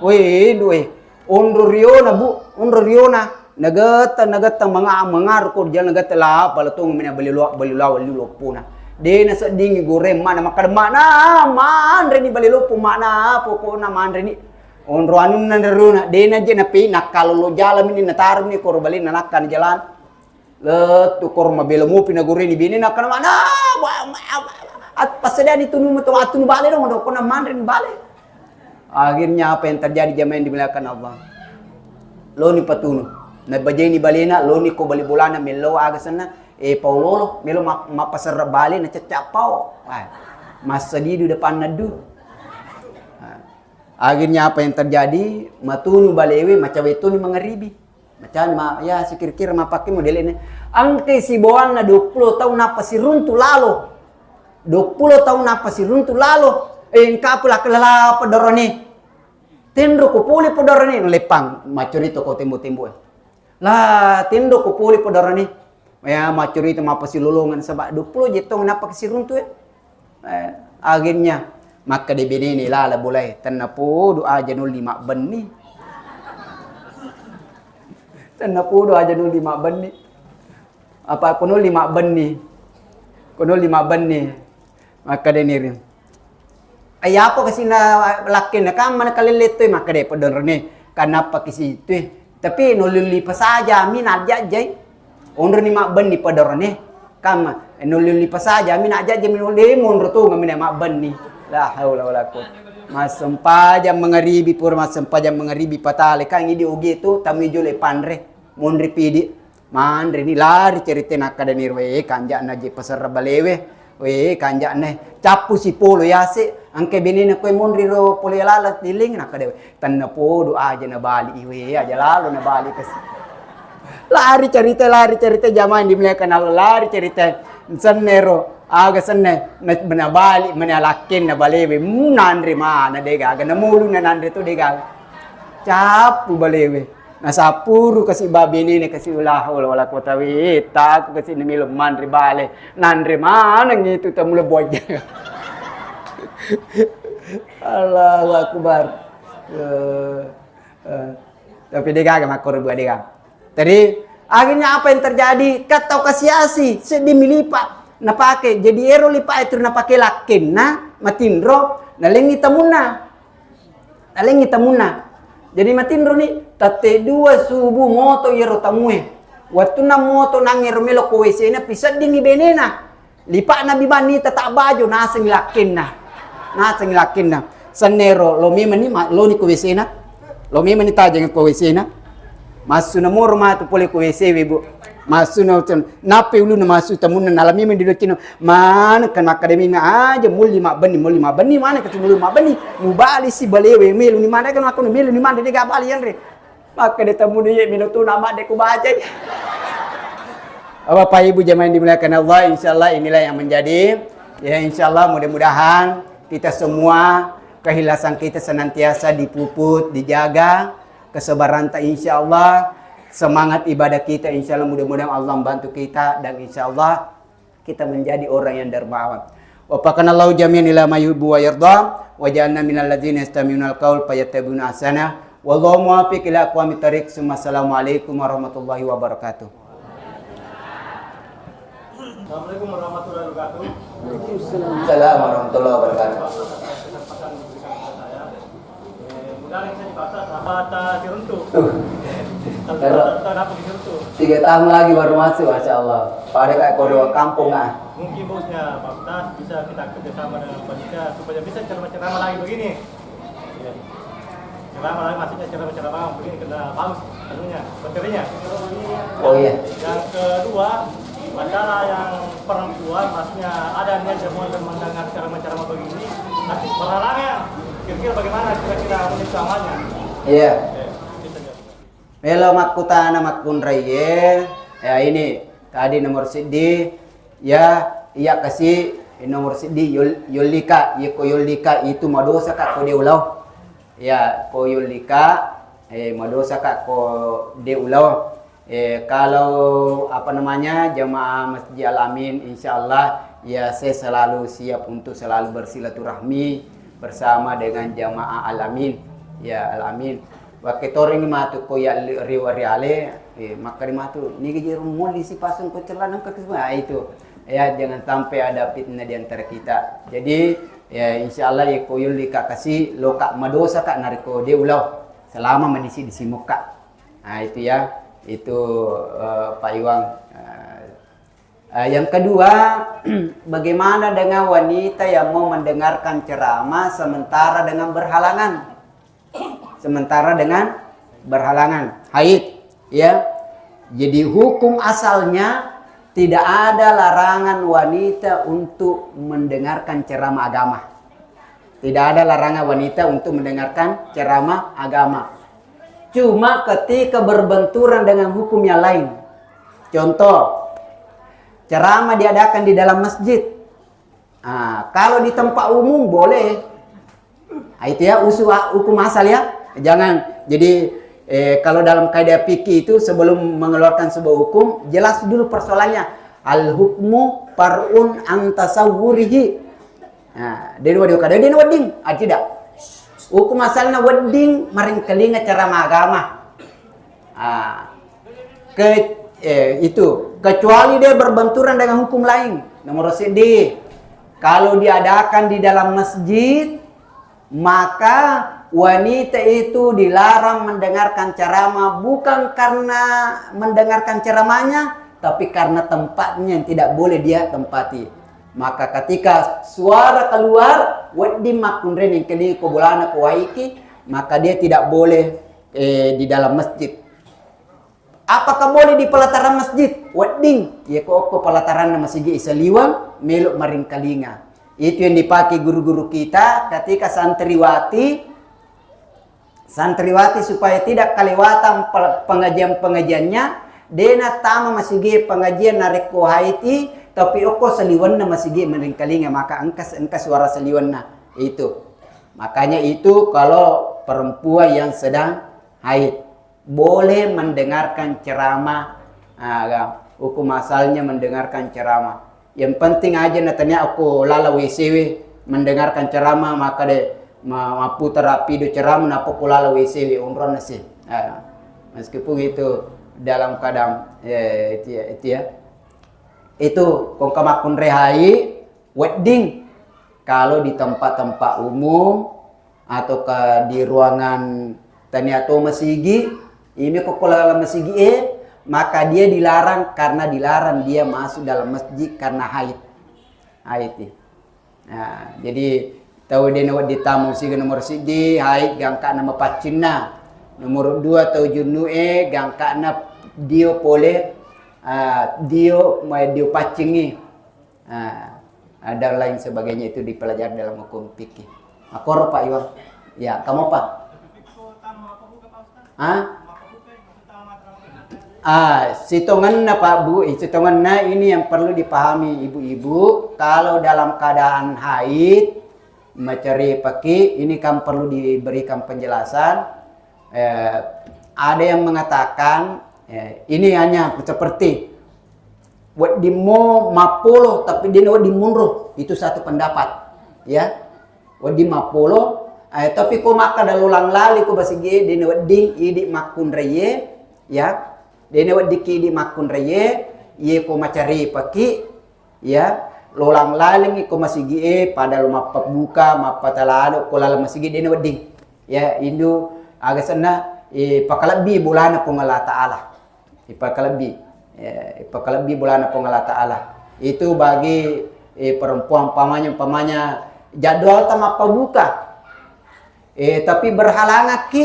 Wih, duwe. Onro riona, Bu, onro riona. Nagetteng, nagetteng, manga-, mangaru ko jala nagetteng la, pala tongeng meni bale lo-, bale ulaweng, bale loppona. De naseddingi goreng mana, makkada mana, manreni bale loppo mana, pokokna manreni. Onro anunna riona, de naje nape, nakkalolo jala meni nataruni koro balena nakkani jalan. Lettu koro mabela mopi nagoreni bene nakkana mana, wa-, ma-, ma-, at-, passadiani tunu meto attunu bale dong, dong kona manreni bale. Akhirnya apa yang terjadi jamaah yang dimuliakan Allah? Loni patunu. Nabajeni balena, loni ko bali bolana, mello aga senna, eh, paololo, melo ma-, mappaserra bale, nacecca pao. Wah, massadidu depanna du. Nah, akhirnya apa yang terjadi? Matunu balewe, macawe tuni mangaribi. Macam ma-, ya, sikira-kira mappakki model ini. Engkai sibawanna duappulo taung nappa siruntu lalo. Duappulo taung nappa siruntu lalo. Eh, engka pula kelala pedorone. Tenro ko pole pedorone, leppang. Macuri toko tembo-tembo. La, tenro ko pole pedorone. Ya, maccurita mappasilolongan saba' dua puluh jettong nappa kisiruntu e. Eh, akhirnya makkeda benene lala bolae, "Tennapodo aja nolli mabbenni." Tennapodo aja nolli mabbenni. Apa ko nolli mabbenni? Ko nolli mabbenni. Makkedani ri. Ayapa kasi na lakkenna kamma na kalellettoi makkeda pedonrone. Kanappa kisitui. Tapi nolli pasaja mi najjajjai. Onroni mabbenni pedorone. Kamma, eh, nolli pasaja mi najjajjai mi nolli monro tu ngamina mabbenni. La haula wala quwwata. Massempajang mangaribi pura massempajang mangaribi patale kan idi ogi tu tamui jolo panre. Monri pidi. Manreni lari cerita nakkadani ro, "Eh, kanja'na je paserra balewe. Eh, kanja'na." Cappu sipolo yase, engka benena koe monri ro pole lala tiling nakkada, "Tennapodo aja nabali iwe, aja lalo nabali kasi." Lari cerita, lari cerita jamaah di Melaka nalo lari cerita. Sennero, aga senne, na-, nabali mani alakkenna balewe, mm, nanre mana degaga, namulu na nanre tu degaga. Cappu balewe. Nasappuru kasi babenene kasi, la haula wala quwata, we, taku kasi namelo manre bale. Nanre maneng itu tamula buaja. Allahu Akbar. Eh, eh. Tapi degaga makkoro bua degaga. Jadi, akhirnya apa yang terjadi? Kattau kasi-asi, seddi milipa napake. Jadi, ero lipa itu napake lakkenna, matinro, nalengi tamunna. Nalengi tamunna. Jadi matinroni, tette dua subuh moto iyaro tamue. Wettunna moto nangngero melo ko W C-na, piseddingi benena. Lipa'na bibanni tetap bajo, nasengi lakkenna. Nasengi lakkenna. Sennero, lo memanni, ma-, loni ko W C-na. Lo memanni tajeng ko W C-na. Massu namoro matu pole ko W C we, Bu. Massu na ucen, nappi ulunna massu tamunna nalami mendilo cino. Mana kan makkadami na aja mulli mabbenni, mulli mabbenni, mana kan mulli mabbenni. Mubali si balewe melu ni mana kan aku melu ni mana dega bali yanre. Makkada tamunna ye melo tu nama de ku bacai. Bapak Ibu jamaah yang dimuliakan Allah, insya Allah inilah yang menjadi, ya, insya Allah mudah-mudahan kita semua keikhlasan kita senantiasa dipuput, dijaga, kesabaran ta insya Allah, semangat ibadah kita insya Allah, mudah-mudahan Allah membantu kita dan insya Allah kita menjadi orang yang dermawan. Waffaqanallahu jami'an ila ma yuhibbu wa yarda, wa ja'alna minal ladzina yastami'unal qaul fayattabi'una ahsana. Wallahu muwaffiq ila aqwamit thariq. Summa assalamualaikum warahmatullahi wabarakatuh. Assalamualaikum warahmatullahi wabarakatuh. Waalaikumsalam warahmatullahi wabarakatuh. Atas kesempatan yang diberikan kepada saya. Eh, mudah yang saya dipaksa, sahabat, eh, Siruntu. Tuh. Kalau Kalau sahabat, kenapa di Siruntu? Tiga tahun lagi baru masuk, Masya Allah. Pada kayak kedua kampung, ah. Mungkin bosnya Pak Ustaz bisa kita kerjasama dengan panitia supaya bisa ceramah-ceramah lagi begini. Iya. Ceramah lagi, maksudnya ceramah-ceramah begini, kena bagus anunya, materinya. Oh, iya. Yang kedua, masalah yang perempuan, maksudnya ada niat yang mau mendengar ceramah-ceramah begini, tapi berhalangan. Kira-kira bagaimana kira-kira menurut amalnya? Iya. Iya, itu saja. Melo makkutana makkunraiye, ya ini tadi nomor siddi, ya, iya kasi nomor siddi yol-, yollika, yeko yollika itu madosa ka ko de ulao. Ya, ko yollika, eh, madosa ka ko de ulao. Eh, kalau apa namanya, jamaah Masjid Al Amin, insya Allah ya saya selalu siap untuk selalu bersilaturahmi bersama dengan jamaah Al Amin. Ya, Al Amin. Wakke torengngi matu ko ya riwa riale, eh, makkari matu, nigi jero muli si pasung ko celana engka ke semua. Ah, itu. Ya, jangan sampai ada fitnah di antara kita. Jadi, ya, insya Allah ya ko yolli ka kasi, lo ka madosa ka nariko de ulao. Selama madisi di simukka. Nah, itu ya, itu, eh, Pak Iwang. Eh, eh, yang kedua, bagaimana dengan wanita yang mau mendengarkan ceramah sementara dengan berhalangan? Sementara dengan berhalangan, haid, ya. Jadi hukum asalnya tidak ada larangan wanita untuk mendengarkan ceramah agama. Tidak ada larangan wanita untuk mendengarkan ceramah agama. Cuma ketika berbenturan dengan hukum yang lain. Contoh, ceramah diadakan di dalam masjid. Ah, kalau di tempat umum boleh. Ah, itu ya usu-, hukum asal ya. Jangan. Jadi Eh, kalau dalam kaidah fikih itu, sebelum mengeluarkan sebuah hukum, jelas dulu persoalannya. Al-hukmu far'un an tasawwurihi. Nah, dia dua, dia kada dia wedding, ah, tidak. Hukum asalnya wedding maringkalinga cara agama. Ah, ke, eh, itu kecuali dia berbenturan dengan hukum lain. Nomor sedih, kalau diadakan di dalam masjid, maka wanita itu dilarang mendengarkan ceramah bukan karena mendengarkan ceramahnya, tapi karena tempatnya yang tidak boleh dia tempati. Maka ketika suara keluar, wedding makkunrai nengkalinga ko bolana ko waiki, maka dia tidak boleh, eh, di dalam masjid. Apakah boleh di pelataran masjid? Wedding. Iya ko okko pelataranna masigi isaliweng, melo maringkalinga. Itu yang dipakai guru-guru kita ketika santriwati, santriwati supaya tidak kelewatan pe-, pengajian-pengajiannya, dena tama masigi pengajian narekko haiti, tapi okko saliwenna masigi maringkalinga, maka engka, engka suara saliwenna. Itu. Makanya itu kalau perempuan yang sedang haid. Boleh mendengarkan ceramah, ah, hukum asalnya mendengarkan ceramah. Yang penting aja na tania ko lala W C we mendengarkan ceramah, maka de ma-, mapputar video ceramah, napa ko lala W C we, onronna sih. Ah, meskipun itu dalam keadaan, eh, itu ya, itu ya. Itu kongka makkunrai hai, wedding. Kalau di tempat-tempat umum, ataukah di ruangan tania to masigi, imi ko ko lala masigi e, maka dia dilarang karena dilarang dia masuk dalam masjid karena haid. Haid i. Nah, jadi tau dena wedding tama masigi nomor siddi, haid gangkana mapaccinna. Nomor dua tau junnu e, gangkana dio pole, ah, dio, ma-, dio paccingi. Ah, dan lain sebagainya itu dipelajari dalam hukum fikih. Makoro Pak Iwan. Ya, kamu apa? Ah? Ah, sitongenna Pak Bu, eh, sitongenna ini yang perlu dipahami ibu-ibu, kalau dalam keadaan haid, macarepaki, ini kan perlu diberikan penjelasan. Eh, ada yang mengatakan, eh, ini hanya seperti weddingmo mappolo tapi dena wedding monro, itu satu pendapat, ya. Wedding mappolo, eh, tapi ko makkada lolang lali ko masigi e, dena wedding idi makkunraie, ya. Dena wedding ki idi makkunraie, ye ko macarepaki, ya, lolang lalengngi ko masigi e, pada lo mappabuka, mappatalado ko laleng masigi, dena wedding. Ya, indu aga senna, eh, pakalebbi bolana Puang Allah Ta'ala. Ipakalebbi, eh, ipakalebbi bolana Puang Allah Ta'ala. Itu bagi, eh, perempuan, umpamanya, umpamanya jadwalta mappabuka. Eh, tapi berhalangakki,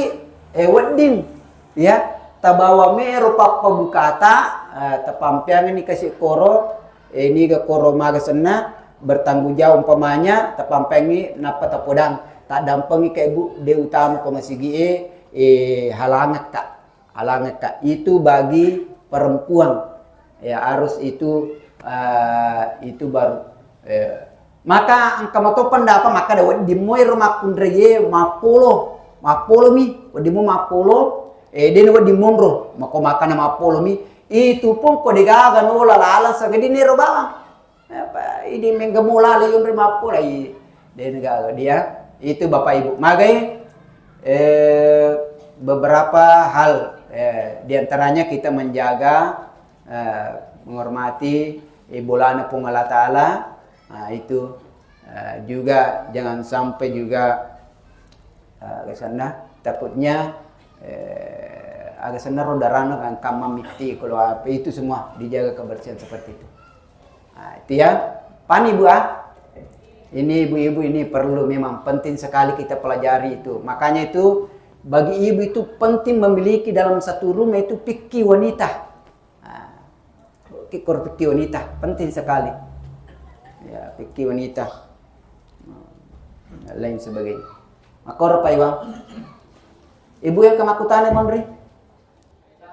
eh, wedding, ya, tabawa mero pappabukata, eh, tapampeangenni kasi koro, eh, niga koro maga senna, bertanggung jawab umpamanya, tapampeangi nappa tapodang, taddampengi ke Bu, de utama ko masigi e, eh, halangakka. Alangekka itu bagi perempuan, ya, harus itu, eh, itu baru, eh, maka engka mato pendapat makkada wedding moi ro makkunraie mappolo, mappolo mi, wedding mo mappolo, eh, dena wedding monro, mako makkana mappolo mi, itu pun ko degaga nola lala sagadi nero bawang. Apa, idi menggemula le yonri mappolai. Dena gaga dia. Itu Bapak Ibu. Magai, eh, beberapa hal, eh, di antaranya kita menjaga, eh, menghormati, eh, bolana Puang Allah Ta'ala. Nah, itu, eh, juga jangan sampai juga, eh, ke sana. Takutnya, eh, aga senna ro darana kan kamma mitti kalau apa itu semua dijaga kebersihan seperti itu. Nah, itu ya. Paham Ibu, ah? Ini ibu-ibu ini perlu, memang penting sekali kita pelajari itu. Makanya itu bagi ibu itu penting memiliki dalam satu rumah itu fikih wanita. Nah, fikih, fikih wanita penting sekali. Ya, fikih wanita. Lain sebagainya. Makoro Pak Iwan. Ibu yang kemakutannya, Mondri?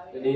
Jadi,